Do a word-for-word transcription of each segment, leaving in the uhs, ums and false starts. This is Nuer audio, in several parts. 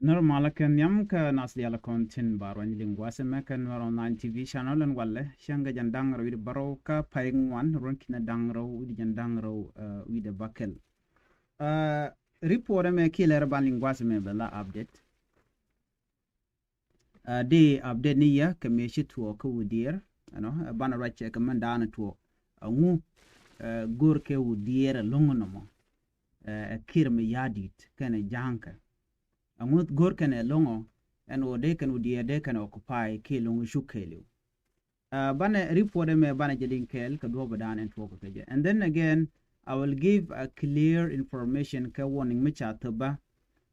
Nɛmɛ malä kɛ nhiam kä nath diaal kɔn tin ba ruany liŋ gua̱a̱th ɛmɛ kä Nuɛr Online T V channel ɛn walɛ cäŋ kɛ jiɛn da̱ŋ rɛw wi̱cdɛ bärɔw kä pay ŋuan ruɔ̱n ki̱n da̱ŋ rɛw wi̱cdɛ jiɛn da̱ŋ rɛw, eh, wi̱cdɛ bäkɛl. Eh, report ɛmɛ kiɛ lɛr ban liŋ gua̱a̱th ɛmɛ bɛ la update. Eh, di update ni yɛ kɛ mëë ci tuɔɔk kä Wudhiɛɛr, you know, eh, banɛ ruac cɛ kɛ mɛn daanɛ tuɔɔk. Ɛŋu, eh, go̱r kɛ Wudhiɛɛr ɛlɔ̱ŋ nɔmɔ, eh, ɛ Kiir Mayardit kɛnɛ ja̱a̱ŋkɛ. Ɛŋu go̱r kɛnɛ ɛlɔ̱ŋɔ, ɛn ɣöö dee kɛn Wudhiɛɛr dee kɛn occupy kiɛ lo̱ŋ cuk kɛɛliw. Uh, banɛ report ɛmɛ banɛ jɛ liŋ kɛɛl kɛ duɔ̱ɔ̱p dan ɛn tuɔɔk kɛ jɛ. And then again, I will give a clear information kɛ warning mi ca thop bä,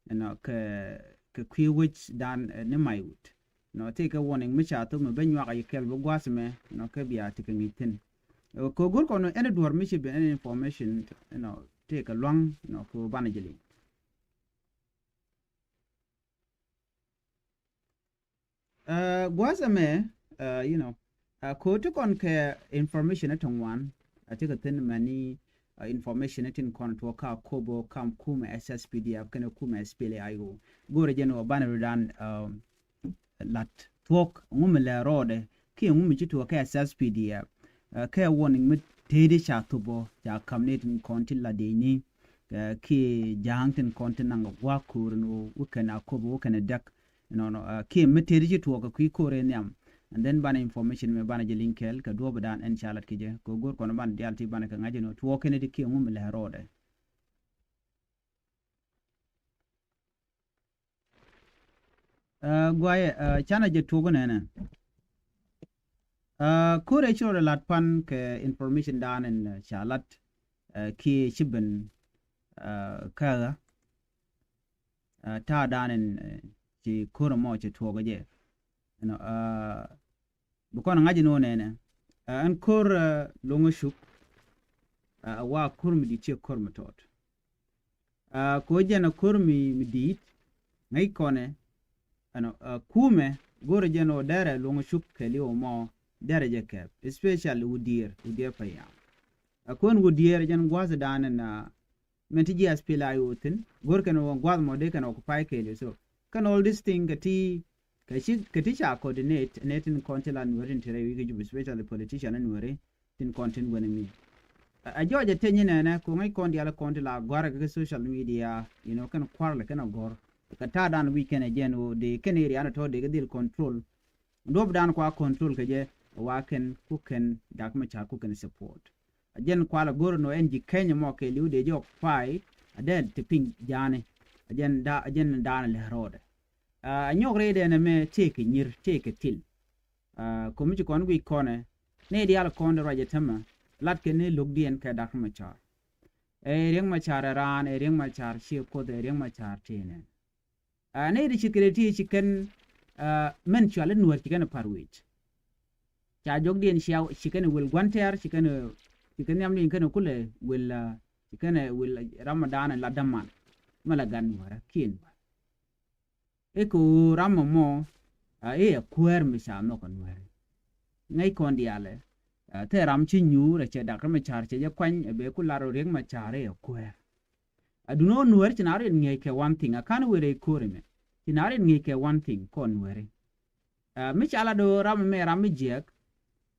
you know, kɛ, kɛ kui̱ wec dan, eh, ni Maiwut. You know, tëë kɛ warning mi ca thop mi ben nyuak a yi kɛɛl bi gua̱a̱th ɛmɛ, you know, kɛ bia ti kɛ ŋi̱i̱c thi̱n. Eh, kɛ go̱r kɔn ɛn duɔ̱ɔ̱r mi ci ben ɛn information, you know, tëë kɛ lua̱ŋ, you know, kɛ banɛ jɛ liŋ. Uh, gua̱a̱th ɛmɛ, uh, you know, uh, ko̱ ti kɔn kɛ information ɛ ti ŋuan, a ti kɛ thi̱n mɛni, uh, information ɛ tin kɔn tuɔɔk kä Akobo kam kumɛ S S P D F kɛnɛ kumɛ S P L A I O. Go̱rɛ jɛn ɣöö banɛ ri dan, um, lat tuɔɔk ŋu mi lɛ rɔɔdɛ kiɛ ŋu mi ci tuɔɔk kɛ S S P D F. Uh, kɛ warning mi tëëdi ca thop ɔ ca kam ni tin kɔn tin la dee ni, uh, kiɛ ja̱a̱ŋ tin kɔn tin naŋ gua̱a̱k ko̱r ni wä kɛn Akobo wä kɛn däk. Nɔnɔ, uh, kiɛ mi tëëdi ci tuɔɔk kɛ kui̱ ko̱r in nhiam. And then banɛ information mɛ banɛ jɛ liŋ kɛɛl kɛ duɔ̱ɔ̱p dan ɛn ca lat kɛ jɛ. Kɛ go̱r kɔn banɛ diaal ti banɛ kɛ ŋa̱c ɛn ɣöö tuɔɔk kɛn di kiɛ ŋu mi lɛ rɔɔdɛ. Uh, guayɛ, uh, canɛ jɛ tuɔɔk nɛnɛ. Uh, ko̱r ɛ ci rɔ lat pan kɛ information dan ɛn, uh, ca lat, uh, kiɛ ci ben, uh, kä ɣä. Uh, ta̱a̱ dan ɛn, uh, ci ko̱r ɛmɔ ci tuɔɔk jɛ. You know, uh, bi kɔn ŋa̱c ɛn ɣöö nɛnɛ, uh, ɛn ko̱r, uh, Loŋ Cuk, uh, wa ko̱r mi di̱i̱t ciɛ ko̱r mi tɔt. Uh, ko̱ jɛn a ko̱r mi, mi di̱i̱t ŋäc kɔnɛ, you know, uh, kumɛ go̱rɛ jɛn ɣöö derɛ Loŋ Cuk kɛɛliw mɔ derɛ jɛ kɛp, especially Wudhiɛɛr, Wudhiɛɛr Payam. A ko̱n Wudhiɛɛr jɛn gua̱a̱th dan ɛn, uh, min ti ji̱ S P L A I O thi̱n, go̱r kɛn wä gua̱a̱th mɔ dee kɛn occupy kɛɛliw. So kɛn all this thing kɛ ti, kɛ ci, kɛ ti ca coordinate nɛ tin kɔn ti la Nuɛri tin te rɛy wi̱i̱ kä Juba, especially politician Nuɛri tin kɔn tin wen mi. A, a jɔɔc a teny nɛnɛ, kɛ ŋäc kɔn diaal kɔn ti la gɔ̱a̱r kɛ social media, you know, kɛn kua̱r lɛ kɛn a gɔ̱r. Kɛ ta̱a̱ dan wi̱c kɛn a jɛn ɣöö dee kɛn area ni tɔ̱ dee kɛ dhil control. Duɔ̱p dan kua control kɛ jɛ, wa kɛn ku kɛn Dak Macar ku kɛn support. A jɛn kualɛ go̱r nɔ ɛn ji̱ Kenya mɔ kɛɛliw dee jɛ occupy, a dee ti piny ja̱a̱ni. A jɛn da, a jɛn da̱a̱n lɛ rɔɔdɛ. A nyɔk rɛydɛ nɛ mɛ tëëkɛ nyir, tëëkɛ thil. A komi ci kɔn guic kɔnɛ, ni diaal kɔn dee ruacɛ tämɛ, lat kɛ ni lo̱kdiɛn kɛ Dak Macar. Ɛ Riek Macar ɛ raan, ɛ Riek Macar ciɛ Kuoth, ɛ Riek Macar tëë nɛn. A nɛy ti ci kɛn ti ci kɛn, a, mɛn cual in Nuɛr ci kɛn par wi̱c. Ca jɔkdiɛn cia ci kɛn wil gua̱n tɛɛr, ci kɛn, ci kɛn nhiamdiɛn kɛn kulɛ wil, a, ci kɛn wil Ramadan la daman. Mɛ la gan Nuɛr kiɛn Nuɛr. I̱ kɛ ɣöö ram ɛmɔ, a, i̱ ɛ kuäär mi ca nhɔk ɛ Nuɛr. Ŋäc kɔn diaalɛ, a, thɛ ram ci nyuur ɛ cɛ Dak Macar cɛ jɛ kuany ɛ bɛ ku lar ɔ Riek Macar i̱ ɛ kuäär. A duno Nuɛr ci na rin ŋi̱eec kɛ one thing, a kan wëë rɛy ko̱r ɛmɛ. Ci na rin ŋi̱eec kɛ one thing kɔn Nuɛri. A, mi ca lat ɣöö ram ɛmɛ ram mi jiɛk,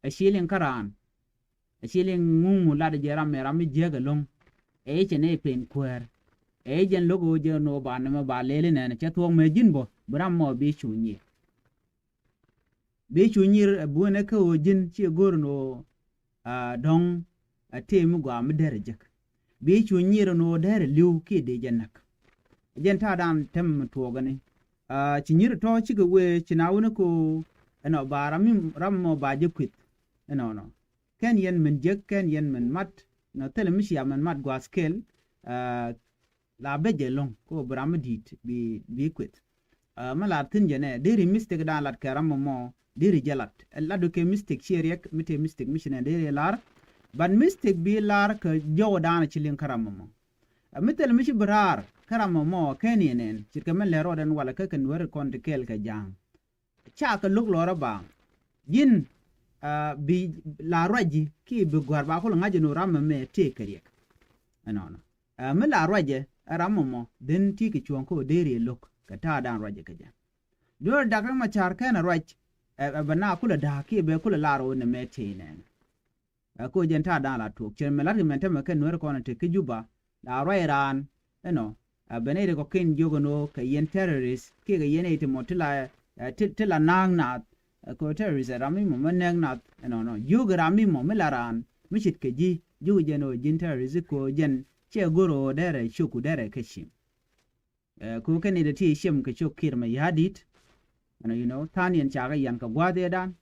a ci liŋ kä raan. A ci liŋ ŋuŋ ŋu lat jɛ ram ɛmɛ ram mi jiɛk ɛlɔ̱ŋ. Ɛ i̱ cɛ nɛy pen kuäär. Ɛ i̱ jɛn lo̱k ɣöö jɛ nɔ ba nɛmɛ ba lɛl inɛn, cɛ thuɔ̱k mɛ ji̱n bä, bi ram mɔ bi cu nyier. Bi cu nyir ɛ buɔ̱nɛ kä ɣöö ji̱n ciɛ go̱r ni ɣöö, a, dɔ̱ŋ, a, tëë mi gɔaa mi derɛ jek. Bi cu nyir ni ɣöö derɛ li̱w kiɛ dee jɛ näk. Jɛn ta̱a̱ dan tɛm mi tuɔɔkɛ ni. A, ci nyir tɔ̱ cikɛ wee ci na wuni ko ɛnɔ ba ram mi, ram mɔ ba jɛ kueth. Ɛnɔnɔ. Kɛn yɛn min jek, kɛn yɛn min mat. Nɔ thilɛ mi cia min mat gua̱a̱th kɛl, a, la bɛ jɛ lɔ̱ŋ ko bi ram mi di̱i̱t bi, bi kueth. A, mi lar thi̱n jɛ nɛ deri mistake dan lat kɛ ram mɔ mɔ deri jɛ lat. Ɛ lat du kɛ mistake ciɛ riɛk mi te mistake mi ci nɛ deri lar. But mistake bi lar kɛ jɔw dan ci liŋ kä ram mɔ mɔ. A, mi thil mi ci bi raar kä ram mɔ mɔ kɛn yɛ nɛn ci kɛ mɛn lɛ rɔɔd ɛn walɛ kä kɛ Nuɛri kɔn ti kɛɛl kɛ ja̱a̱ŋ. Ca kɛ lo̱k lɔrä baaŋ. Ji̱n, a, bi la ruac ji̱ ki bi gɔ̱a̱r ba kul ŋa̱c ɛn ɣöö ram ɛmɛ tëë kɛ riɛk. Ɛnɔnɔ. A, mi la ruacɛ ɛ ram ɛmɔ dhen ti kɛ cuɔ̱ɔ̱ŋ kä ɣöö dee riɛ lo̱k. Kɛ ta̱a̱ da̱a̱n ruac ɛ kɛ jɛ. Duer Dak Riɛk Macar kɛn a ruac ɛ bɛ na kulɛ da̱a̱k kiɛ bɛ kulɛ lar ɣöö nɛ mɛ tëë nɛɛn. Ɛ ko jɛn ta̱a̱ da̱a̱n la tuɔɔk cɛ mɛ lat kɛ mɛn tämɛ kɛ Nuäär kɔn a tek kä Juba la ruac raan ɛnɔ. Ɛ bɛ nɛy ti kɔ̱kiɛn jiök ɛn ɣöö kɛ yɛn terrorist kiɛ kɛ yɛn nɛy ti mɔ ti la ti la na̱a̱ŋ nath. Ɛ ko terrorist ɛ ram mi mɔ mi nɛɛk nath ɛnɔnɔ jiök ɛ ram mi mɔ mi la raan mi ce̱tkɛ ji̱ jiök jɛn ɣöö ji̱n terrorist ko jɛn cɛ go̱r ɣöö derɛ ciöku derɛ kä cim. Ɛ ko kɛn i̱ dee ti ciem kɛ cok Kiir mɛ ya̱a̱ di̱t. Ɛnɔ you know tha̱a̱n yɛn cakɛ yɛn kɛ gua̱a̱th ëëdan.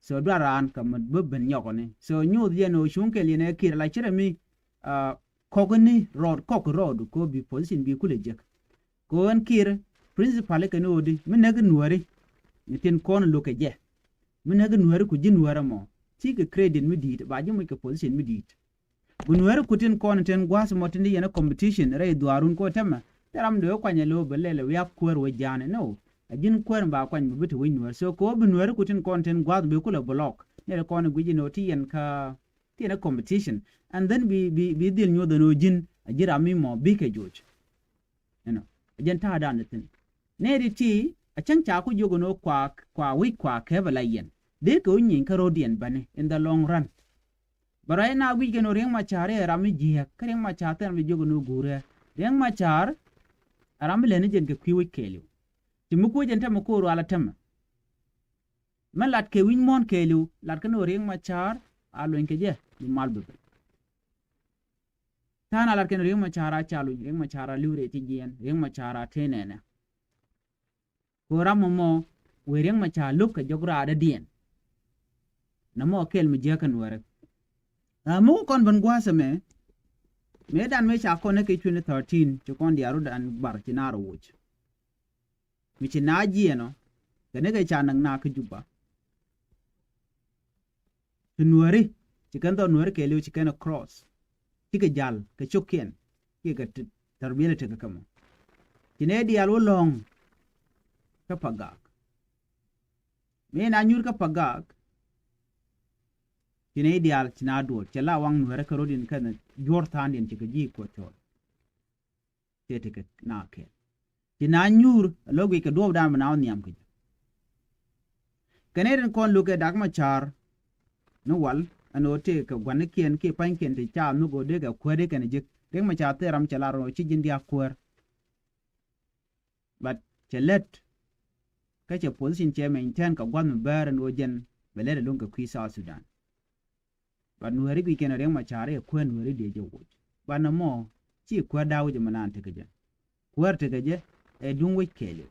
So duar raan kɛ mɛ bä ben nyɔkɔni so nyoth yɛn ɣöö cuŋ kɛl yɛn ɛ Kiir la ci rɛ mi kɔk ni rɔɔd kɔk rɔɔd ko bi position bi kulɛ jek. Ko ɛn Kiir principal kɛn ɣöödi mi näk Nuääri. Ni tin kɔn lo̱k kɛ jɛ mi näk Nuääri ku ji̱ Nuäärä mɔ ti kɛ credit mi di̱i̱t ba ji̱ muc kɛ position mi di̱i̱t. Bi Nuääri kutin kɔn tin gua̱a̱th mɔ tin di yɛn a competition rɛy dhuaarun ko tɛmɛ. Te ram dee kuany a lo̱o̱ bɛ lɛl a wiak kuäär wec ja̱a̱ni no. A ji̱n kuäär ba kuany bi bi te wec Nuääri so ko bi Nuääri kutin kɔn tin gua̱a̱th bi kulɛ block ni rɛ kɔn guic ni ɣöö ti yɛn ka ti yɛn a competition. And then bi bi bi dhil nyuɔth ɛn ɣöö ji̱n a ji̱ ram mi mɔ bikɛ joc. Ɛnɔ a jɛn ta̱a̱ da̱a̱n thi̱n. Nɛy ti ti a cäŋ ca ku jiök ɛn ɣöö kua kua wi̱c kua kɛpɛ la yɛn dee kɛ wä nyieny kä ro̱diɛn bäni in the long run. Bɛ ruac na guic kɛn ɣöö Riɛk Macar i̱ ɛ ram mi jiääk kä Riɛk Macar thil ram bi jiök ɛn ɣöö guurɛ Riɛk Macar. Ɛ ram mi lɛni jɛn kɛ kui̱ wec kɛɛliw. Ti mi kui̱ jɛn tämɛ ko̱o̱r rual a tämɛ. Mɛ lat kɛ wi̱ny muɔ̱ɔ̱n kɛɛliw lat kɛn ɣöö Riɛk Macar a luny kɛ jɛ bi mal bɛ ben. Tha̱a̱n a lat kɛn Riɛk Macar a ca luny Riɛk Macar a li̱w rɛy ti jiɛɛn Riɛk Macar a tëë nɛnɛ. Ko ram mɔmɔ wëë Riɛk Macar lo̱k kɛ jɔk raadädiɛn. Nɛ mɔ kɛl mi jiäk kɛ Nuäärä. Ɛ mi wä kɔn ben gua̱a̱th ɛmɛ. Mëë dan mëë ca kɔn ɛ kɛ twenty thirteen ci kɔn diaal rot an bar ci naar woc. Mi ci na jiɛɛn ɔ kɛ ni kɛ ca näk na kä Juba. Ci Nuääri ci kɛn dhɔr Nuääri kɛɛliw ci kɛn ɛ cross ci kɛ jal kɛ cio̱kiɛn kiɛ kɛ tarbiyɛn tekɛ kɛ mɔ. Ci nɛ diaal wä lɔ̱ŋ kä Pagak. Mi na nyuur kä Pagak ci nɛ diaal ci na duɔl cɛ la waŋ Nuäärä kä rot in kɛn juɔ̱r tha̱a̱ŋdiɛn ci kɛ ji̱ Equatoria. Tëë tekɛ na kɛɛl ci na nyuur a lo̱k guic kɛ duɔ̱ɔ̱pdan mi na wä nhiam kɛ jɛ. Kɛn i̱ rin kɔn lo̱k kɛ Dak Macar ni wal ɛn ɣöö tëë kɛ gua̱nikiɛn kiɛ pa̱nykiɛn ti ca nhök ɣöö dee kɛ kuäär dee kɛn jek Riɛk Macar thil ram cɛ lar ɛn ɣöö ci ji̱n diaak kuäär. But cɛ lät kä cɛ position cɛ maintain kɛ gua̱th mi bäär ɛn ɣöö jɛn bɛ lät ɛlɔ̱ŋ kɛ kui̱ South Sudan. But Nuääri guic kɛn Riɛk Macar ɛ kuäär Nuääri dee jɛ woc. But nɔmɔ ci kuäär da̱a̱ wec ɛmɛ naan tekɛ jɛ. Kuäär tekɛ jɛ ɛ duŋ wec kɛɛliw.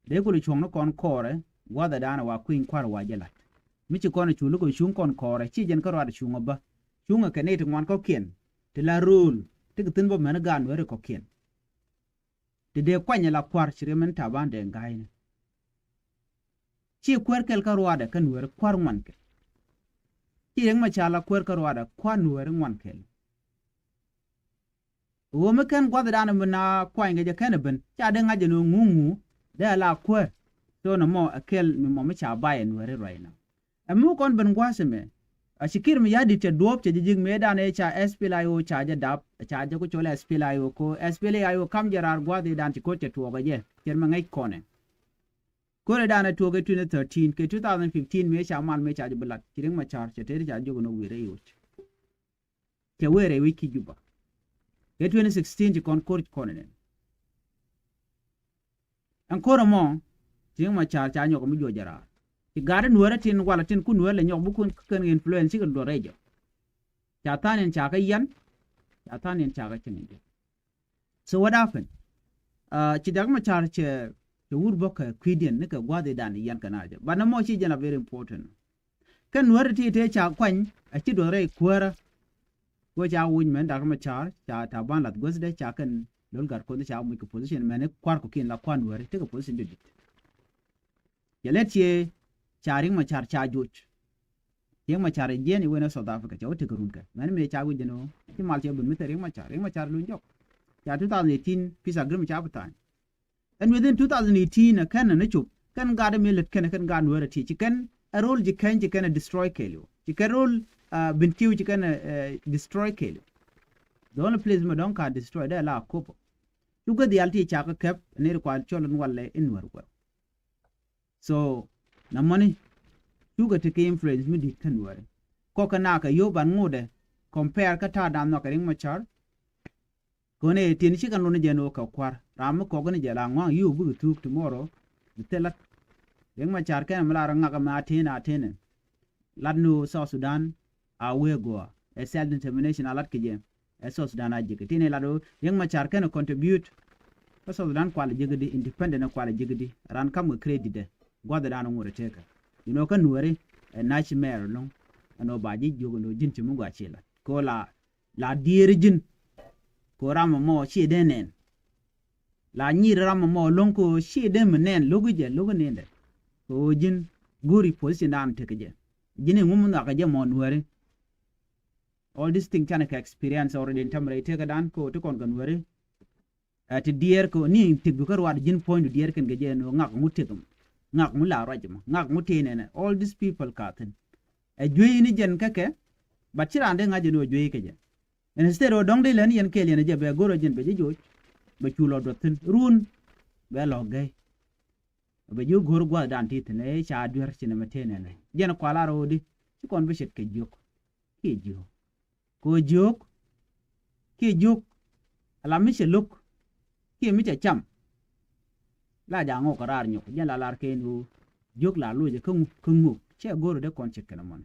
Dee kul cuɔ̱ŋni kɔn kɔɔrɛ gua̱thɛ daanɛ wa kui̱ny kua̱r wa jɛ la̱t. Mi ci kɔn ɛ cu lo̱k ɛ cuŋ kɔn kɔɔrɛ ci jɛn kä ruaat ɛ cuŋ ɛ bä. Cuŋ ɛ kɛ nɛy ti ŋuan kɔ̱kiɛn ti la ro̱o̱l ti kɛ thi̱n bä mɛn gaat Nuääri kɔ̱kiɛn. Ti dee kuany ala kua̱r ci Riɛk min Taban dee ga̱a̱cni. Ci kuäär kɛl kä ruaadɛ kä Nuääri kua̱r ŋuan kɛl. Ci Riɛk Macar la kuäär kä ruaadɛ kua̱r Nuääri ŋuan kɛl. Ɣöö mi kɛn gua̱thdan mi na kuany kɛ jɛ kɛn ɛ ben ca dee ŋa̱c ɛn ɣöö ŋuŋu dee ala kuäär. Thonɛ mɔ ɛ kɛl mi mɔ mi ca bay ɛ Nuääri ruacnɔ. Ɛ mi wä kɔn ben gua̱a̱th ɛmɛ a ci Kiir mi ya̱di̱t cɛ duɔ̱ɔ̱p cɛ ji̱ ji̱k mëëdan ëë ca S P L A I O ca jɛ dap ca jɛ ku cɔl S P L A I O ko S P L A I O kam jɛ raar gua̱a̱th ëëdan ci ko̱r cɛ tuɔɔk ɛ jɛ cɛr mi ŋäc kɔnɛ. Ko̱r ëëdan ɛ tuɔɔk ɛ twenty thirteen kɛ two thousand fifteen mëë ca mal mëë ca jɛ bi lat ci Riɛk Macar cɛ tëëri ca jiök ɛn ɣöö wi̱i̱ rɛy woc. Cɛ wëë rɛy wi̱c ki Juba. Kɛ twenty sixteen ci kɔn ko̱r ci kɔn ɛnɛn. Ɛn ko̱r ɛmɔ ci Riɛk Macar ca nyɔk mi juɔc jɛ raar. Ci gat in Nuäärä tin walɛ tin kun Nuäärä lɛ nyɔk bi kun kɛn influence cikɛ luɔt rɛy jɛ. Ca tha̱a̱n in ca kä yɛn ca tha̱a̱n in ca kä cieŋ in jɛ. So what happened? Ci Riɛk Macar cɛ cɛ wur bä kɛ kui̱diɛn ni kɛ gua̱a̱th i̱ dan i̱ yɛn kɛ na jɛ. But nɔmɔ ci jɛn a very important. Kɛn Nuäärä ti tëë ca kuany a ci duɔth rɛy kuäärä. Kuɛ ca wuc mɛn Riɛk Macar ca Taban lath guäthdɛ ca kɛn lo̱l gat Kuoth ca muc kɛ position mɛn i̱ kua̱r kɔ̱kiɛn la kua̱r Nuääri tekɛ position didit. Cɛ lɛt ciɛ ca Riɛk Macar ca joc. Riɛk Macar jiɛn i̱ wen ɛ South Africa cɛ wä tekɛ run kɛ mɛn mëë ca wi̱c jɛn ɣöö ci mal cɛ ben mi thɛ Riɛk Macar Riɛk Macar luny jɔk. Ca two thousand eighteen peace agreement ca bi tha̱a̱ny. Ɛn within two thousand eighteen ɛ kɛn ɛ ni cop kɛn gaat ɛ mi lät kɛn ɛ kɛn gaat Nuäärä ti ci kɛn ɛ rol ci kɛn ci kɛn ɛ destroy kɛɛliw ci kɛn rol Bentiu ci kɛn ɛ destroy kɛɛliw. The only place mi dɔ̱ŋ ka destroy dee la Akobo. Cukɛ dhial ti ca kɛ kɛp ni ri kual cɔl in walɛ in Nuɛr wɛr. So na mɔni cukɛ ti kɛ influence mi dit kä Nuɛri. Kɔkɛ na kɛ yio̱w ban ŋotdɛ compare kä ta̱a̱ dan nhɔk kɛ Riek Machar. Kɔn ɛ tin ci kɛn lun jɛ ni wä kɛ kua̱r ram mi kɔk ni jɛ la ŋuaŋ yio̱w bikɛ thuk tomorrow. Bi thil lat Riek Machar kɛn mi la rɔ ŋak mi a tin a tin. Lat ni wä South Sudan a wee gɔaa ɛ self determination a lat kɛ jɛ. Ɛ South Sudan a jikä tin ɛ lat wä Riek Machar kɛn contribute. Kä South Sudan kual jikä di independent kual jikä di ran kam kɛ credit dɛ guath dan ŋot ɛ tekɛ. You know kä Nuɛri ɛ national mayor loŋ. Ɛn wä ba ji̱ jiök ɛn wä ji̱n ci mi gɔaa ci lat kɛ wä la la dieri ji̱n. Kɛ ram mɔ ci dee nɛn la nyir ram mɔ lo̱ŋ kɛ ci dee mi nɛn lo̱k jɛ lo̱k nɛn dɛ. Kɛ ji̱n go̱ri position dan tekɛ jɛ ji̱n iŋu mi nhɔakɛ jɛ mɔ Nuɛri. All this thing canɛ kɛ experience already in term rɛy tekɛ dan kɛ ti kɔn kɛ Nuɛri. Ɛ ti diɛɛr kɛ ni tik bi kä ruat ji̱n puɔ̱ny du diɛɛr kɛn kɛ jɛ ni ŋak ŋu tik mɔ ŋak ŋu la ruac mɔ ŋak ŋu tin ɛnɛ all these people ka thin. Ɛ juey ni jɛn kä kɛ but ci raan dee ŋa̱c jɛ ni ɔ juey kɛ jɛ. Instead ɔ dɔ̱ŋ dee lɛn yɛn kɛɛl yɛn jɛ bɛ go̱r ɔ jɛn bɛ ji̱ joc bɛ cu lɔ duɔth thi̱n run bɛ lɔ gɛy. Bɛ ji̱ go̱r gua̱th dan ti thi̱n ɛ ca duer ci nɛmɛ tëë nɛnɛ jɛn kual ar ɣöödi ci kɔn bi ce̱tkɛ jiök. Kiɛ jiök kɛ ɣöö jiök kiɛ jiök ala mi cɛ lo̱k kiɛ mi cɛ cam. La ja̱ ŋok kɛ raar nyɔk jɛn la lar kɛn ɣöö jiök la loc kä ŋuk kä ŋuk cɛ go̱r ɔ dee kɔn ce̱tkɛ nɛmɔn.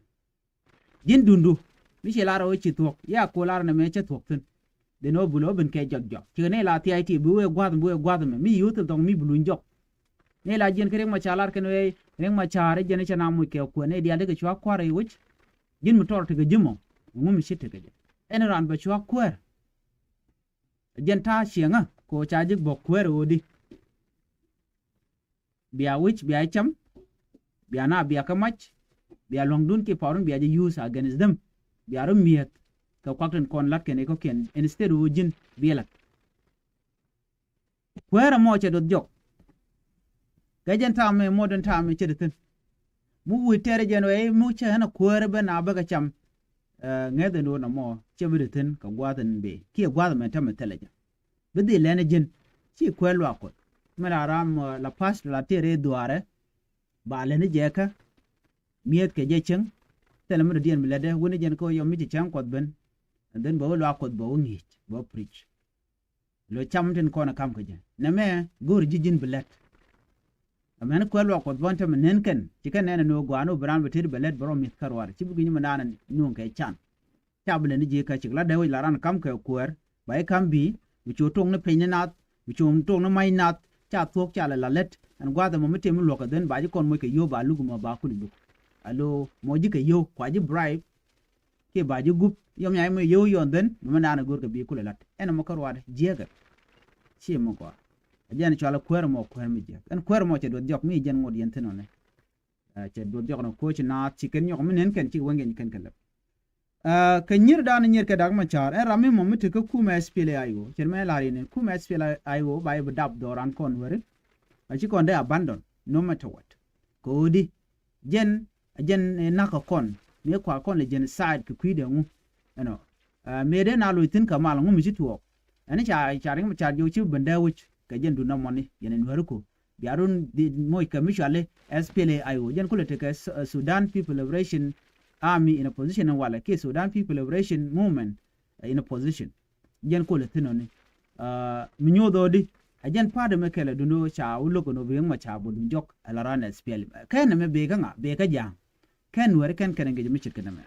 Ji̱n dundu mi ci lar ɣöö ci thuɔ̱k ya ko̱ lar nɛmɛ cä thuɔ̱k thi̱n. Dhen ɣöö bi lo̱ ben kɛ jɔk jɔk cikɛ ni la thia̱a̱c ti bi wee gua̱th mi bi wee gua̱th mɛ mi yuuth thɔŋ mi bi luny jɔk. Ni la jiɛn kä Riek Machar lar kɛn wee Riek Machar jiɛn cɛ na muc kɛ kuɛn ni diaal ti kɛ cua kua̱r i̱ wi̱c. Ji̱n mi tɔr ti kɛ ji̱ mɔ ŋu mi ci ti kɛ jɛ ɛn raan bɛ cua kuäär. Jiɛn ta̱a̱ cieŋä kɛ ɣöö ca ji̱ bɔk kuäär ɣöödi. Bia wi̱c bia cam bia na bia kä mac bia lua̱ŋdun kiɛ pa̱wrun bia jɛ use against them. Bia rɔ mi̱eth kɛ kuak tin kɔn la̱t kɛn i̱ kɔ̱kiɛn instead ɣöö ji̱n biɛ la̱t. Kuäärä mɔ cɛ duɔth jɔk. Kɛ jɛn ta̱a̱ mi modern ta̱a̱ mi cɛ di thi̱n. Mi wi̱i̱ tɛɛrɛ jɛn wee mi cɛ ɣän a kuäärä ben a bäkɛ cam. Ŋäth in duɔ̱ɔ̱r nɔmɔ cɛ bi di thi̱n kɛ gua̱a̱th in bi kiɛ gua̱a̱th mɛ tämɛ thilɛ jɛ. Bi dhil lɛn ji̱n ci kuäär luaak kuɔth. Mi la ram la pastor la tëë rɛy dhuaarɛ ba lɛn jɛ kä mi̱eth kɛ jɛ cäŋ. Thilɛ mi dɔ̱diɛn bi lɛtdɛ wuni jɛn kä yɔm mi ci cäŋ kuɔth ben. And then bɛ wä luaak kuɔth bɛ wä ŋi̱i̱c bɛ wä preach. Lo cam tin kɔn kam kä jɛ nɛmɛ go̱o̱r ji̱ ji̱n bi lɛt. Ɛmɛn kuɛ luak kuɔth bɔn tämɛ nen kɛn ci kɛn nɛn ni wä gua̱a̱n wä bi raan bi tet bɛ lɛt bɛ rɔ mi̱th kä ruaar ci bi gui̱ny mi naan nuŋ kɛ can. Ca bi lɛ ni ji̱ kä cik la dee wec la raan kam kɛ kuäär ba i̱ kam bi bi cu toŋ ni piny ni nath bi cu toŋ ni mac nath ca thuɔ̱k ca lɛ la lɛt. Ɛn gua̱a̱th ɛmɔ mi tëë mi luɔk kɛ dhen ba ji̱ kɔn moc kɛ yio̱w ba luk mɔ ba kul luk. Alo mɔ ji̱ kɛ yio̱w kua ji̱ bribe. Kiɛ ba ji̱ gup yɔm nya imɛ yio̱w yɔn dhen mɛ mɛ naan a go̱o̱r kɛ bi kulɛ lat ɛn ɛmɔ kä ruaadɛ jiɛkɛ. Ci mɛ gɔaa. A jɛn cual a kuäär mɔ kuäär mi jiɛk ɛn kuäär mɔ cɛ duɔth jɔk mi jɛn ŋot yɛn thin ɔnɛ. Cɛ duɔth jɔk nɔ koci naath ci kɛn nyɔk mi nen kɛn ci wä ŋiɛny kɛn kɛ lɛp. Kɛ nyir dan nyir kɛ dak ma ca̱a̱r ɛn ram mi mɔ mi ti kä kumɛ S P L A I O cɛ mɛ lar yɛn kumɛ S P L A I O ba yɛ bi dap dhɔran kɔn weri. A ci kɔn dee abandon no matter what. Kɛ ɣöö di jɛn a jɛn ɛ nakä kɔn mi kua kɔn lɛ genocide kɛ kui̱dɛ ŋu. Ɛnɔ mëë dee na loc thi̱n kɛ mal ŋu mi ci tuɔɔk. Ɛn ca ca riŋ mi ca jiɔk ci ben dee wi̱c kɛ jɛn dun na mɔni jɛn in weri ko bia run di moc kɛ mi cuali S P L A I O jɛn kulɛ tekɛ Sudan People Liberation Army in a position in walɛ kiɛ Sudan People Liberation Movement in a position. Jɛn kulɛ thi̱n ɔni mi nyoth ɔdi a jɛn pa̱a̱t ɛmɛ kɛlɛ duni ca wä lo̱k ɛn ɔ bi ŋäŋ ma ca bä dun jɔk ɛ la ran S P L M kɛn ɛmɛ bee kä ŋa bee kä ja̱a̱ŋ. Kɛn wɛri kɛn kɛn ɛŋgec mi ce̱tkɛ nɛmɛ.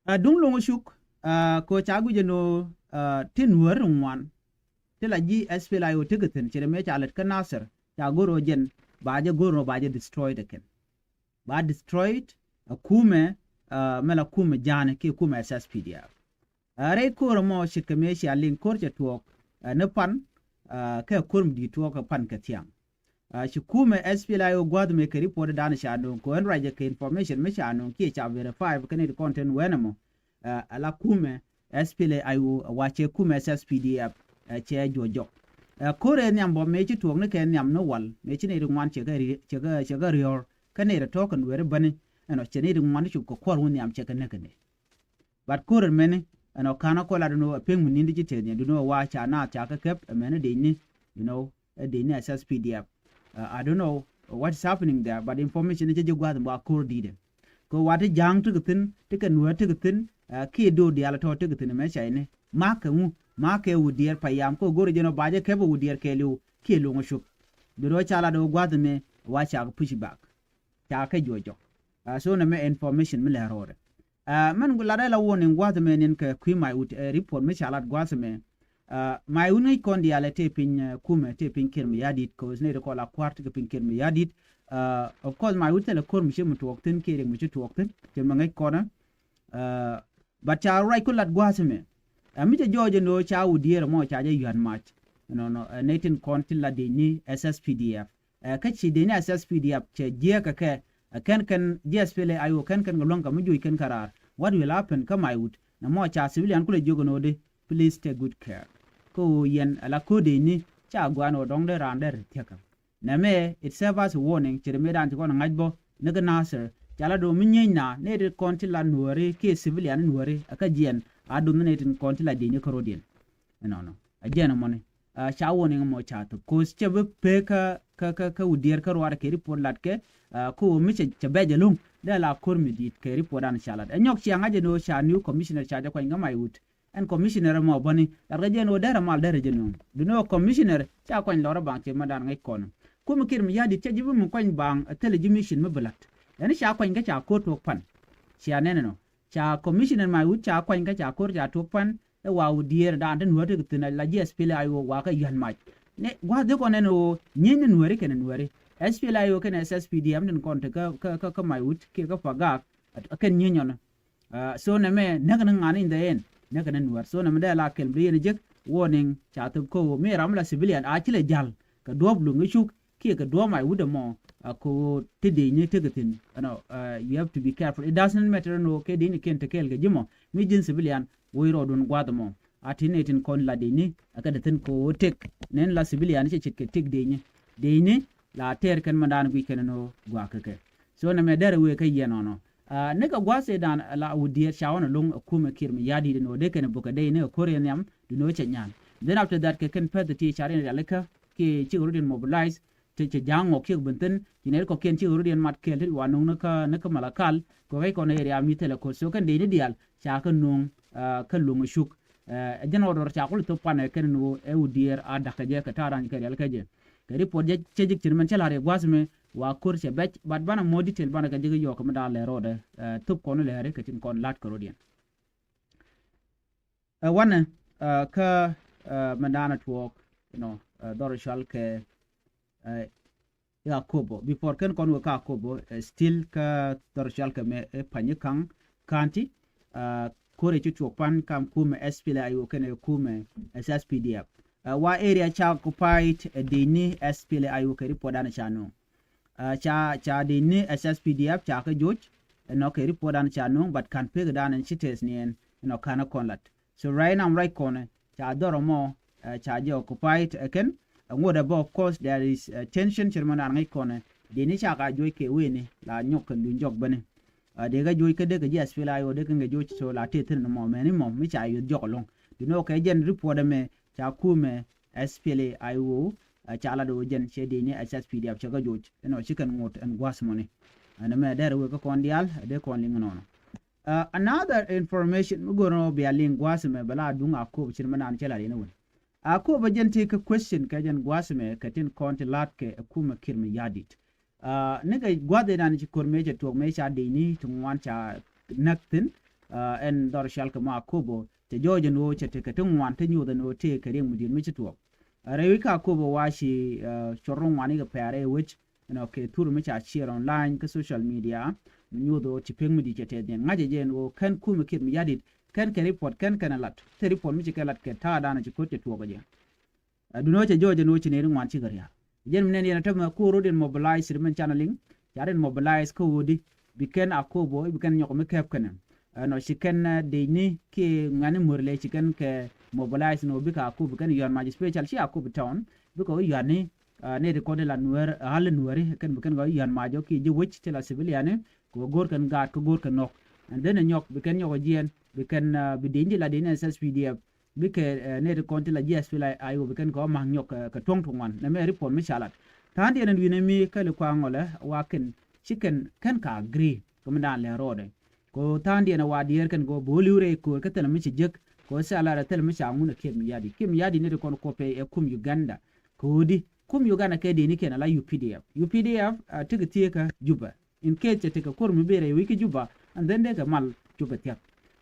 Ɛ duŋ lo̱ŋ cuk ɛ kɛ ca guic ɛn ɔ tin wɛri ŋuan. Ti la ji̱ S P L A I O tekɛ thi̱n ce̱t ɛmɛ ca lät kä Nasir ca go̱r ɔ jɛn ba jɛ go̱r ɔ ba jɛ destroyed ɛ kɛn. Ba destroyed ɛ kumɛ ɛ mɛ la kumɛ ja̱a̱ni kiɛ kumɛ S S P D F. Ɛ rɛy ko̱r ɛmɔ ce̱tkɛ mëë cia liŋ ko̱r cɛ tuɔɔk ɛ ni pan ɛ kɛ ko̱r mi di̱i̱t tuɔɔk ɛ pan kɛ thiaŋ. Ci kumɛ S P L A I O gua̱th mëë kɛ report dan ca nuŋ kɛ ɣän ruacɛ kɛ information mi ca nuŋ kiɛ ca verify kɛ ni ti content wɛn ɛmɔ. Ɛ la kumɛ S P L A I O ɛ wa cɛ kumɛ S S P D F ɛ cɛ juɔc jɔk. Ɛ ko̱r ɛ nhiam bɔ mëë ci tuɔɔk ni kɛ nhiam ni wal mëë ci ni ti ŋuan cɛ kɛ riɔr kä ni ti tɔ̱ kɛ nueeri bäni ɛnɔ cɛ ni ti ŋuan ti cop kɛ kuɔr wä nhiam cɛ kɛ näk kɛ ni. But ko̱r ɛmɛni Ɛn ɔ ka̱n ɔ kɔ la dun ɔ pek mi ni̱n di ci teth ni dun ɔ wa ca naath ca kä kɛp ɛmɛn ɛ dec ni, you know, ɛ dec ni ɛ S S P D F. Uh, I don't know what is happening there, but information ni cä ji̱ gua̱th in bɔ a ko̱r di̱t ɛ. Kɛ wa ti ja̱a̱ŋ ti kɛ thi̱n, ti kɛ nuäär ti kɛ thi̱n, uh, kiɛ do̱r diaal tɔ̱ ti kɛ thi̱n ɛmɛ ca ini. Ma̱a̱k kɛ ŋu, ma̱a̱k kɛ Wut Diɛɛr payam, kɛ ɣöö go̱r jɛn ɔ ba jɛ kɛp ɛ Wut Diɛɛr kɛɛliw, kiɛ lo̱ŋ ɔ cop. Dun ɔ ca la dun ɔ gua̱th ɛmɛ, wa ca kɛ push back. Ca kɛ juɔc jɔk. Uh, so nɛ mɛ information mi lɛ ro̱o̱dɛ. Uh, mɛn gu lat ɛ la warning gua̱th mɛ niɛn kɛ kui̱ Maiwut, uh, report mi ca lat gua̱th mɛ. Uh, Maiwut ŋäc kɔn diaal ɛ tëë piny, uh, kumɛ tëë piny Kiir Mayardit, cause nɛ ri kɔn la kua̱r ti kɛ piny Kiir Mayardit. Uh, of course Maiwut thilɛ ko̱r mi ci mi tuɔɔk thi̱n kiɛ rik mi ci tuɔɔk thi̱n, ci mi ŋäc kɔn ɛ. Uh, but ca ruac ku lat gua̱th mɛ. Uh, mi cɛ jɔɔc ɛn ɣöö ca Wut Diɛɛr ɛmɔ ca jɛ yua̱n mac. Nɔnɔ, uh, nɛ tin kɔn tin la dec ni S S P D F. Ɛ, kä ci dec ni S S P D F cɛ jiɛɛk kɛ kɛ, ɛ, kɛn kɛn jiɛth pele ayo kɛn kɛn kɛ luäŋ kɛ mi juuc kɛn kɛ raar. What will happen kä Maiwut? Nɛ mɔ ca civilian kulɛ jiök ɛn ɣöö di, please take good care. Kä ɣöö yɛn ala ko̱o̱decni ca gua̱a̱n ɣöö dɔ̱ŋ dee raan dee ri thiäkä. Nɛ mɛ, it serve as a warning, ci ri mëëdan ci kɔn ɛ ŋa̱c bä ni kä Nasir, ca la do̱ mi nyieeny na, ni ti kɔn ti la nuääri kiɛ civilian nuääri, ɛ kä jiɛn, a do̱n ni ti kɔn ti la dec ni kä rɔ̱diɛn. Ɛnɔnɔ. Ɛ jiɛn ɛmɔni. Ɛ, ca warning mɔ ca thop. Cause cɛ bi pek kä, kä, kä, kä Wut Diɛɛr kä ruaar kɛ report lat kɛ, ɛ, kä wä mi cɛ, cɛ bɛc ɛlɔ̱ŋ. Dee la ko̱r mi di̱i̱t kɛ report an ca lat. Ɛ nyɔk cia ŋa̱c ɛn ɣöö ca new commissioner ca jɛ kuany kä Maiwut. Ɛn commissioner ɛmɔ bäni. Lat kɛ jɛ ɛn ɣöö derɛ mal derɛ jɛ nööŋ. Duŋni ɣöö commissioner ca kuany lɔrä baŋ cɛ mɛ dan ŋäc kɔn. Kum Kiir Mayardit cɛ ji̱ bi mi kuany baŋ, ɛ thilɛ ji̱ mission mi bi lat. Ɛn ca kuany kä ca ko̱r tuɔɔk pan. Cia nɛn ɛnɔ. Ca commissioner Maiwut ca kuany kä ca ko̱r ca tuɔɔk pan. Ɛ wa Wut Diɛɛr dan ti nuäär ti kɛ thi̱n la ji̱ S P L A I O wa kä yua̱n mac. Ni gua̱th di kɔn ɛn ɣöö nyieeny ni nuääri kɛnɛ nuääri. S P L A I O kɛnɛ S S P D F tin kɔn ti kä, kä, kä, kä Maiwut kiɛ kä Pagak. Ɛ kɛn nyieeny ɔnɔ. Ɛ, so nɛ mɛ näk ni ŋa̱n in the end. Näk ni nuäär. So nɛ mɛ dee la kɛl bi yɛn jek warning ca thop kä ɣöö mi ram la civilian a ci lɛ jal. Kɛ duɔ̱ɔ̱p luŋ icuk. Kiɛ kɛ duɔ̱ɔ̱p Maiwut ɛmɔ, a, kɛ ɣöö ti dec ni tekɛ thi̱n. Ɛnɔ, a, you have to be careful. It doesn't matter ɛn ɣöö kɛ dec ni kiɛn te kɛɛl kɛ ji̱ mɔ. Mi ji̱n civilian, wec rɔɔdun gua̱a̱th ɛmɔ. A ti ni tin kɔn la dec ni, a kɛ te thi̱n kɛ ɣöö tek. Nɛn la civilian cɛ ce̱tkɛ tek dec ni. Dec ni, la tɛɛr kɛn mɛndan guic kɛn ɛn ɣöö gua̱a̱k kɛ kɛ. So nɛ mɛ derɛ wëë kä yɛn ɔnɔ. A, ni kɛ gua̱a̱th ëëdan la Wut Diɛɛr ca ɣɔn ɛlɔ̱ŋ ɛ kumɛ Kiir Mayardit ɛn ɣöö dee kɛn ɛ bukɛ dec ni ɛ ko̱r yɛn nhiam, duŋni ɣöö cɛ nyan. Then after that kɛ kɛn pɛth ti ca riɛn rialikä, kiɛ cikɛ rɔ̱diɛn mobilize, ti cɛ ja̱a̱ŋ ŋɔk ciek ben thi̱n, ci nɛy ti kɔ̱kiɛn cikɛ rɔ̱diɛn mat kɛɛl ti wa nuŋ ni kä, ni kä Malakal, kɛ kɔn area mi thilɛ ko̱r. So kɛn dec ni diaal, ca kä nuŋ, a, kä luŋ cuk. Ɛ, ɛ jɛn ɣɔt rɔ ca kulɛ thop panɛ kɛn ni ɣöö ɛ Wut Diɛɛr a da̱k kɛ jɛ kɛ ta̱a̱ da̱ny kɛ rial kɛ jɛ. Kɛ report jɛ cɛ ji̱ cir mɛn cä la̱r yɛ gua̱a̱th mɛ, wa ko̱r cɛ bɛc, but banɛ more detail banɛ kɛ ji̱ kɛ yɔɔk kɛ mi da̱a̱ lɛ rɔɔdɛ, ɛ, thop kɔn lɛɛri kɛ tin kɔn la̱t kɛ rɔ̱diɛn. Ɛ, wanɛ, ɛ, kä, ɛ, mɛn da̱a̱n ɛ tuɔɔk, you know, ɛ, dhɔr cɔal kɛ, ɛ, Akobo. Before kɛn kɔn wä kä Akobo, ɛ, still kä dhɔr cɔal kɛ mɛ, ɛ, Panyikaŋ County, ɛ, ko̱r ɛ ci tuɔɔk pan kam kumɛ S P L A I O kɛnɛ kumɛ S S P D F. Ɛ, wa area ca occupied, ɛ, dec ni S P L A I O kɛ report dan ca nuŋ. Ɛ, ca, ca dec ni S S P D F ca kä joc, ɛnɔ kɛ report dan ca nuŋ, but kan pek dan ɛn ci tɛth ni ɛn, ɛnɔ kan ɛ kɔn lat. So right now, right kɔnɛ, ca dhɔr ɛmɔ, ɛ, ca jɛ occupied ɛ kɛn, ɛ, ŋot ɛ bä, of course, there is, ɛ, tension, cir mɛ nan ŋäc kɔnɛ, dec ni ca ka juɔc kɛ weni, la nyɔk kɛ luny jɔk bäni. Ɛ, dee kɛ juɔc kä dee kɛ ji̱ S P L A I O dee kɛn kɛ juɔc, so la tëë thi̱n ɛmɔ, mɛni mɔ, mi ca yuɔth jɔk ɛlɔ̱ŋ. Duŋni ɣöö kɛ jɛn report ɛmɛ, ca kumɛ S P L A I O, ɛ, ca lat ɣöö jɛn cɛ dec ni S S P D F cɛ kɛ juɔc, ɛnɔ ci kɛn ŋot ɛn gua̱a̱th mɔni. Ɛn ɛmɛ dee rɛ wek kä kɔn diaal, ɛ dee kɔn liŋ ɛnɔnɔ. Uh, another information mi go̱o̱r nɔ bia liŋ gua̱a̱th mɛ bɛ la duŋ Akobo cir mɛ nan cɛ la riɛn wun. Akobo jɛn ti kä question kɛ jɛn gua̱a̱th mɛ kɛ tin kɔn ti la̱t kɛ ɛ kumɛ Kiir Mayardit. Uh, ni kɛ gua̱a̱th inan ci ko̱r mëë cɛ tuɔɔk mëë ca dec ni ti ŋuan ca näk thi̱n, uh, ɛn dhɔr cɔal kɛ mɔ Akobo cɛ jɔɔc ɛn ɣöö cɛ tekɛ ti ŋuan ti nyoth ɛn ɣöö tëë kɛ Riek Machar mi ci tuɔɔk. Uh, rɛy wi̱c kä Akobo wa ci, uh, cuɔr ŋuan ikɛ pɛɛr ɛ wec. Ɛnɔ kɛ thur mi ca share online kä social media, mi nyuuth ɣöö ci pek mi di̱t cɛ tɛth niɛn. Ŋa̱cɛ jɛ ɛn ɣöö kɛn kumɛ Kiir Mayardit, kɛn kɛ report, kɛn kɛn ɛ lat. Thil report mi ci kɛ lat kɛ ta̱a̱ danɔ ci ko̱r cɛ tuɔɔk ɛ jɛ. Ɛ, duŋni ɣöö cɛ jɔɔc ɛn ɣöö ci nɛy ti ŋuan cikɛ ria̱a̱k. Jɛn mi nɛn yɛn ɛ tämɛ ko̱r rot in mobilize ri mɛn canɛ liŋ, ca rin mobilize kä ɣöö di, bi kɛn Akobo, bi kɛn nyɔk mi kɛp kɛnɛ. Ɛnɔ ci kɛn, ɛ, dec ni kiɛ ŋuɛ̈tni muɔ̱r lɛ ci kɛn kɛ mobilize ni ɣöö bikɛ Akobo kɛn yua̱n mac, special ci Akobo town, bikɛ ɣöö yua̱n ni, ɛ, nɛy ti kɔn ti la nuäär, ɣa̱l nuääri, kɛn bi kɛn kɛ yua̱n mac ɔ kiɛ ji̱ wec ti la civilian ni, kɛ ɣöö go̱o̱r kɛn gaat kä go̱o̱r kɛn nhɔk. And then ɛ nyɔk, bi kɛn nyɔk ɛ jiɛɛn, bi kɛn bi dec ni la dec ni SSPDF bikɛ nɛy ti kɔn ti la ji̱ SPLA-IO bi kɛn kɛ wä ma̱k nyɔk kɛ tuɔ̱ŋ ti ŋuan. Nɛmɛ report mi ca lat tha̱a̱ŋdiɛn ɛn wi̱n ɛmi kä li kuaŋ ɣɔlɛ wa kɛn ci kɛn kɛn ka agree kɛ mi daan lɛ rɔɔdɛ. Kɛ ɣöö tha̱a̱ŋdiɛn ɛ wa diɛɛr kɛn kɛ ɣöö bi wä li̱w rɛy köör kä thilɛ mi ci jek kɛ ɣöö thilɛ lat ɛ thilɛ mi ca ŋun ɛ Kiir Mayardit. Kiir Mayardit ni ti kɔn kuɔp pɛy ɛ kum Uganda. Kɛ ɣöö di kum Uganda kɛ dee ni kɛn ala UPDF. UPDF a tekɛ thieekä Juba. In case cɛ tekɛ ko̱r mi bëë rɛy wec kä Juba and then dee kɛ mal Juba thia̱k.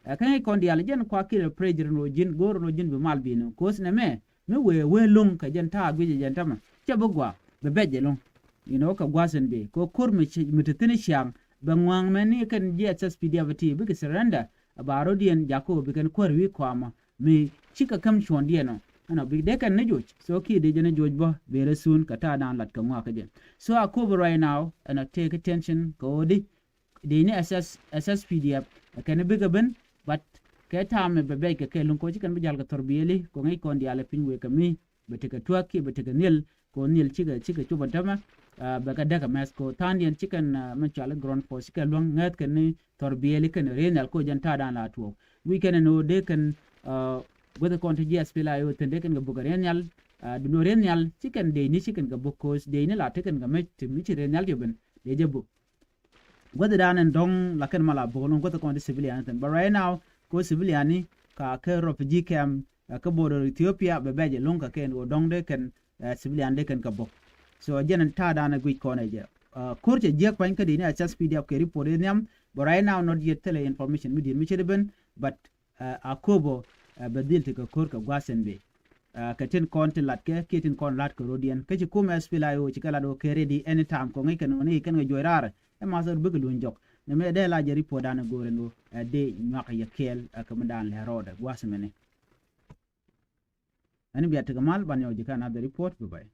Ɛ kä ŋäc kɔn diaal jɛn kua Kiir ɛ pressure ni ɣöö ji̱n go̱o̱r ni ɣöö ji̱n bi mal bi̱i̱ni. Kɛ ɣöö nɛmɛ mi wëë wee lo̱ŋ kɛ jɛn ta̱a̱ guic ɛ jɛn tämɛ cɛ bi gua bi bɛc ɛ lo̱ŋ. You know, kɛ gua̱th in bëë kɛ ko̱r mi te thi̱n ciaŋ bɛ ŋua̱a̱ŋ mɛn ni kɛn ji̱ SSPDF ti bikɛ surrender. Ɛ ba rɔ̱diɛn jakä ɣöö bi kɛn kuäär wi̱i̱ kɔamä mi cikɛ käm cuɔ̱ndiɛn ɔ ɛnɔ bi dee kɛn ni joc. So kiɛ dee jɛ ni joc bä bee rɛ thuun kɛ ta̱a̱ daan lat kɛ ŋɔak kä jɛ. So Akobo right now ɛnɔ tëëk attention kɛ ɣöö di dee ni SS, SSPDF ɛ kɛn bikɛ ben. But kɛ ta̱a̱ mi bɛ bɛc kɛ kɛ luŋ kɛ ɣöö ci kɛn bi ja̱l kɛ thɔr biɛli kɛ ŋäc kɔn diaal ɛ piny wëë kɛ mi bɛ tekɛ tuäk kiɛ bɛ tekɛ nhiɛl. Kɛ ɣöö nhiɛl cikɛ cikɛ cop ɛn tämɛ bɛ kɛ däk ɛmɛth kɛ ɣöö tha̱a̱ŋdiɛn ci kɛn mɛ cuali ground force ci kɛn luäŋ ŋäth kɛn ni thɔr biɛli kɛn riee nhial kɛ ɣöö jɛn ta̱a̱ daan la tuɔɔk. Wi̱i̱ kɛn ɛn ɣöö dee kɛn guäth kɔn ti ji̱ SPLA-IO thi̱n dee kɛn kɛ buk riee nhial. Duundɛ riee nhial ci kɛn dee ni ci kɛn kɛ buk kɛ ɣöö dee ni la te kɛn kɛ mec ti mi ci riee nhial ti ben dee jɛ buk. Guäth dan in dɔ̱ŋ la kɛn ma la bok lo̱ŋ guäth kɔn ti civilian thin. But right now ko civilian ni ka kɛ refugee camp kä border Ethiopia bɛ bɛc lo̱ŋ ka kɛn ko dɔ̱ŋ de kɛn civilian de kɛn ka bok. So jɛn in ta̱a̱ dan in guic kɔn ɛ jɛ ko̱r cɛ jiɛk pa̱ny kä di ni a SSPDF kɛ report in nhiam. But right now not yet thilɛ information mi diet mi cɛ di ben. But Akobo bɛ dhil ti kɛ ko̱r kɛ gua̱th in bi kɛ tin kɔn ti lat kɛ kiɛ tin kɔn lat kɛ rɔ̱diɛn kä ci kumɛ SPLA-IO ci kɛ lat wä kɛ ready anytime kɔ ŋäc kɛn wä ni kɛn kɛ juɔc raar. Ɛ math ɣöö bikɛ luny jɔk nɛmɛ dee la jɛ report dan ɛ go̱o̱r ɛn ɣöö ɛ dee nyuak yɛ kɛɛl ɛ kɛ mi dan lɛ rɔɔdɛ gua̱th mɛni. Ɛn bia tekɛ mal ban yɔw ji̱ kä another report bi bay.